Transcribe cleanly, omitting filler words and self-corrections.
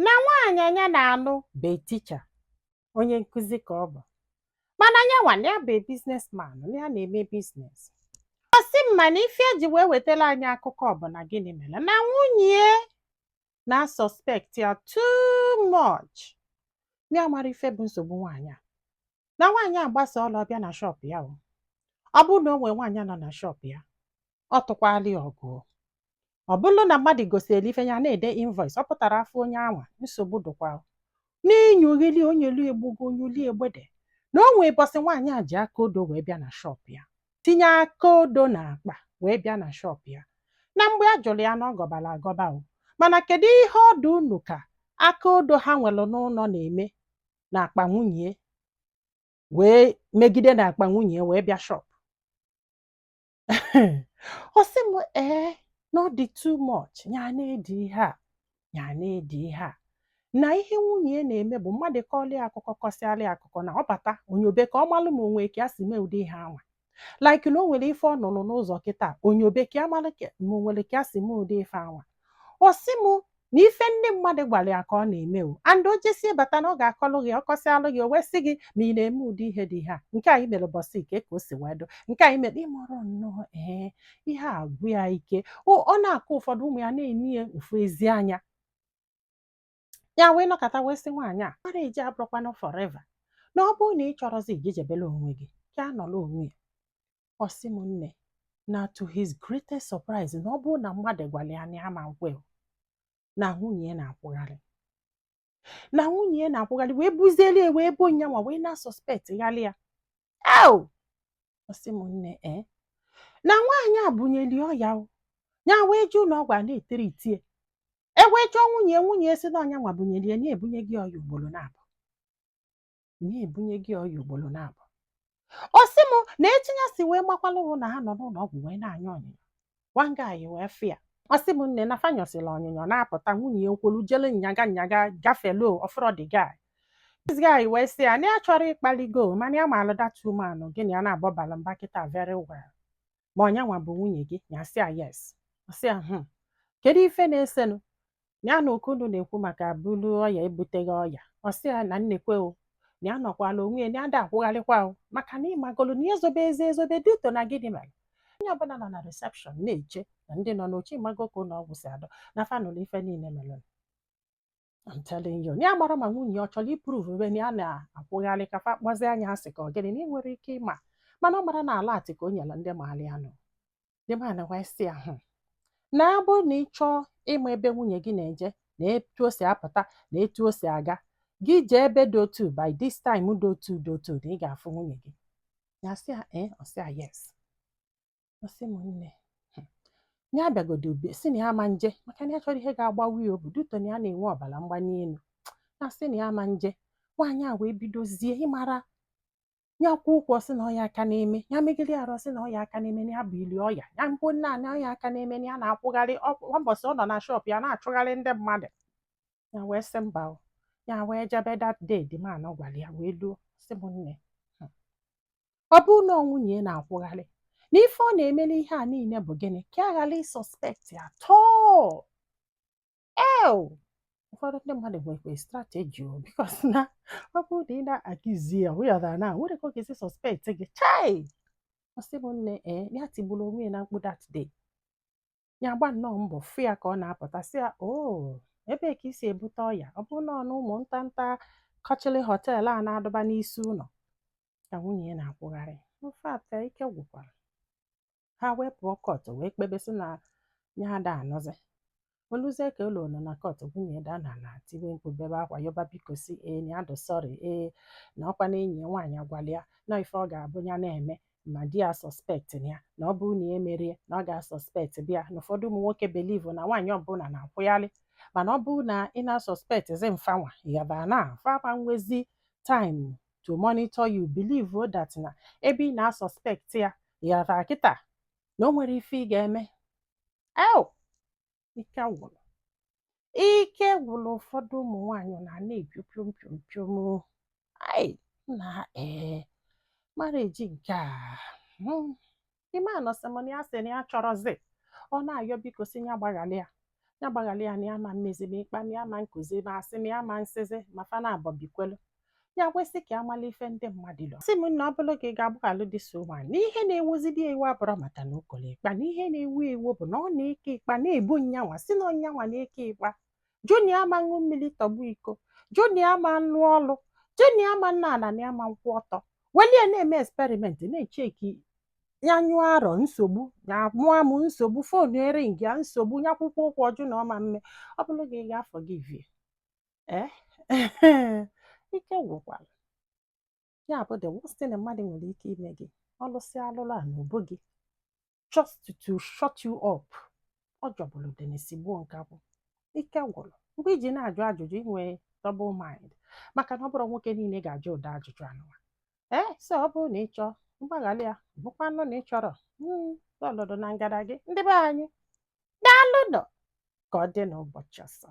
Na nwaanyị anya na-anụ bụ teacher, onye nkụzi ka ọ bụ, mana nyanwa na ya bụ businessman, na ya na-eme business. Ọ sị m, mana ife eji wee wetara anyị akụkọ bụ na gịnị mere na nwunye na suspect ya too much. Ya mara ife bụ nsogbu nwaanyị a, na nwaanyị a gbasa ọla ọbịa na shop ya. O ọ bụrụ na o nwee nwaanyị nọ na shop ya, ọ tụkwala ya ọgụ. Ọ bụrụ na mmadụ gosiri ife ya na-ede invoice, ọ pụtara afọ onye anwa nsogbu dụkwa n'inyughili onye lu egbugo onye uli egbede. Na o nwee bọsị nwaanyị a ji aka odo wee bịa na shop ya, tinye aka odo na akpa wee bịa na shop ya. Na mgbe a jụrụ ya na ọ gọbara agọba, o mana kedu ihe ọdụ unu ka aka odo ha nwere n'ụlọ na-eme na akpa nwunye, wee megide na akpa nwunye wee bịa shop? Ọ sị m ee, na ọ dị too much. Ya na-edi ihe a, ya na-edi ihe a, na ihe nwunye ya na-eme bụ mmadụ kọọlị ya akụkọ, kọsịalị ya akụkọ, na ọ bata onyobe ka ọ malụ ma onwe ka ya si mee ụdị ihe anwa, like na o nwere ife ọ nụrụ n'ụzọ kịta, onyobe ka ya malụ ma o nwere ka ya si mee ụdị ife anwa. Ọ sị m na ife ndị mmadụ gwara ya ka ọ na-eme o, and o jesie bata na ọ ga-akọlụ gị, ọ kọsịalụ gị, o wee sị gị ma ị na-eme ụdị ihe dị ihe a nke anyị mere bọsị ike ka o si wee dụ nke anyị mere ịmọrọ nnọọ. Ee, ihe a gwụ ya ike. Ọ na-akụ ụfọdụ ụmụ ya na-eni ya ofu ezi anya. Ya wee nọkọta wee sị nwaanyị a marriage abụrụkwanụ forever, na ọ bụrụ na ị chọrọzi gị jebele onwe gị ka anọrọ onwe ya. Ọ sị m nne, na to his greatest surprise, na ọ bụrụ na mmadụ gwara ya na ya ma nkwe, na nwunye ya na-akwụgharị, na nwunye ya na-akwụgharị, wee buzieli ya wee bo nyanwa, wee na suspect ghalị ya. Ew! Ọ sị m nne, ee, na nwaanyị a bunyeli ọya o, ya wee jee ụlọ ọgwụ a na-etiri itie, e wee jụọ nwunye, nwunye si na ọnya nwa bunyeli ya, na-ebunye gị ọya ugboro na-abụ, na-ebunye gị ọya ugboro na-abụ. Ọ sị m na etinye si wee gbakwala ụhụ na ha nọ n'ụlọ ọgwụ wee na-anya ọnyịnya, one guy wee fịa. Ọ sị m nne, na fanyọsịrị ọnyịnya na-apụta, nwunye ya kwolu jele nyaga nyaga gafelo ọfọrọ the guy. This guy wee sị ya na ya chọrọ ịkpaligo, mana ya maalụ that woman gị na ya na-agbabala mba kịta very well, ma ọnya nwa bụ nwunye gị. Ya sị ya yes. Ọ sị ya, kedu ife na-esenụ ya na okunu na-ekwu maka bulu ọya ebuteghị ọya? Ọ sị ya na nnekwe o, na ya nọkwala onwe ya, na ya da akwụgharịkwa o, maka na ịmagolu na ya ezobe eze ezobe duto na gịnị mere onye ọbụla nọ na reception na-eche na ndị nọ n'oche, ịmago ka ụlọ ọgwụ si adọ, na fanụlụ ife niile mere. I'm telling you, na ya mara ma nwunye ọ chọrọ i prove ebe na ya na-akwụgharị ka fa kpọzie anya asị ka ọ gịnị, na ị nwere ike ịma, mana ọ mara na ala atị ka o nyere ndị maara ya nọ. Ndị man wee sị ya, na ọ bụrụ na ị chọọ ịma ebe nwunye gị na-eje na etu o si apụta na etu o si aga, gị jee ebe dị otu by this time dị otu dị otu, na ị ga-afụ nwunye gị. Ya sị ya ee. Ọ sị ya yes. Ọ sị m nne, ya bịagodo ube sị na ya ama nje, maka na ya chọrọ ihe ga-agbawa ya obi duto na ya na-enwe ọbara mgbali elu, ya sị na ya ama nje. Nwaanyị a wee bidozie ịmara ya kwụ ụkwụ, sị na ọya aka na-eme ya megide arụ, sị na ọya aka na-eme na ya bụ ili ọya ya mkpo nna na ọya aka na-eme na ya na-akwụgharị ụbọchị ọ nọ na shop ya na-achụgharị ndị mmadụ. Ya wee sị mba o. Ya wee jebe that day the man gwara ya wee luo. Sị m nne, ọ bụrụ na ọ nwunye na-akwụgharị na ife ọ na-emere ihe a niile bụ gịnị ka a ghara ị suspect ya tọọ. Ew, ụfọdụ ndị mmadụ nwekwa strategy o, because na ọ bụrụ na ị na-akizi ya wụyara na nwere ka ọ ga-esi suspect gị. Chai! Ọ sị m nne, ee, ya tigburu onwe ya na mkpu that day. Ya gba nnọọ mbọ fụ ya ka ọ na-apụta, sị ya o ebee ka i si ebute ọya? Ọ bụrụ na ọ na ụmụ ntanta kọchịlị hotel a na-adọba n'isi ụlọ ka nwunye ya na-akwụgharị. In fact, ike gwụkwara ha wee pụọ court wee kpebe sị na ya ada anọzi oluzie ka ụlọ nọ na court. Nwunye daa na ala, tibe mkpu, bebe akwa, yọba biko, si ee, na ya dị sorry, ee, na ọkwa na enyi ya nwaanyị agwala ya na ife ọ ga-abụ ya na-eme ma di ya suspect na ya, na ọ bụrụ na ya emerie na ọ ga-asuspect bịa na ụfọdụ ụmụ nwoke believe na nwaanyị ọbụla na-akwụgharị, mana ọ bụrụ na ị na-suspect zi mfanwa yaba na fama nwezi time to monitor you, believe that na ebe ị na-asuspect ya yaba kịta na o nwere ife ị ga-eme. Ew, ike gwụrụ, ike gwụrụ ụfọdụ ụmụ nwaanyị na na-epio piom piom piom. Ai na ee, marriage nke a, ime anọsị m na ya sị na ya chọrọzi. Ọ na-ayọ biko si ya gbaghara ya, Ya gbaghalị ya na ya ma mmezi ma ịkpa ma ya ma nkụzi ma asị ma ya ma nsịzi ma fa na abọ bikwelu. Ya kwesị ka amala ife ndị mmadụ lọ. Sị m na ọ bụrụ gị ga-agbaghalụ this woman, na ihe na-ewuzidi ewu abụrọ maka na o kolo ịkpa, na ihe na-ewu ewu bụ na ọ na-eke ịkpa na-ebu nyanwa, si na ọnyanwa na-eke ịkpa. Junior ama ṅụ mmiri tọgbu iko, Junior ama lụọ ọlụ, Junior ama nna ala na ya ma nkwụ ọtọ welie na-eme experiment na-echeki ya. Nyụọ arọ nsogbu, ya mụọ amụ nsogbu, phone ering ya nsogbu, ya kwụkwọ ụkwụ ọjụ na ọma mme. Ọ bụrụ gị ga-afọ gị vie ee, ike gwụkwara ya. Bụ the worst thing mmadụ nwere ike ime gị, ọlụsị alụlụ a n'ubu gị just to shut you up. Ọ jọgburu denesi gbuo nkakwụ. Ike gwụrụ mgbe iji na-ajụ ajụjụ inwe double mind, maka na ọ bụrụ nwoke niile ga-ajụ ụdị ajụjụ anụwa. Ee, so ọ bụrụ na ị chọọ mgbaghara ya, bụkwanụ na ị chọrọ ọlọdụ na ngada gị. Ndị be anyị, daalụ nọ ka ọ dị n'ụbọchị ọzọ.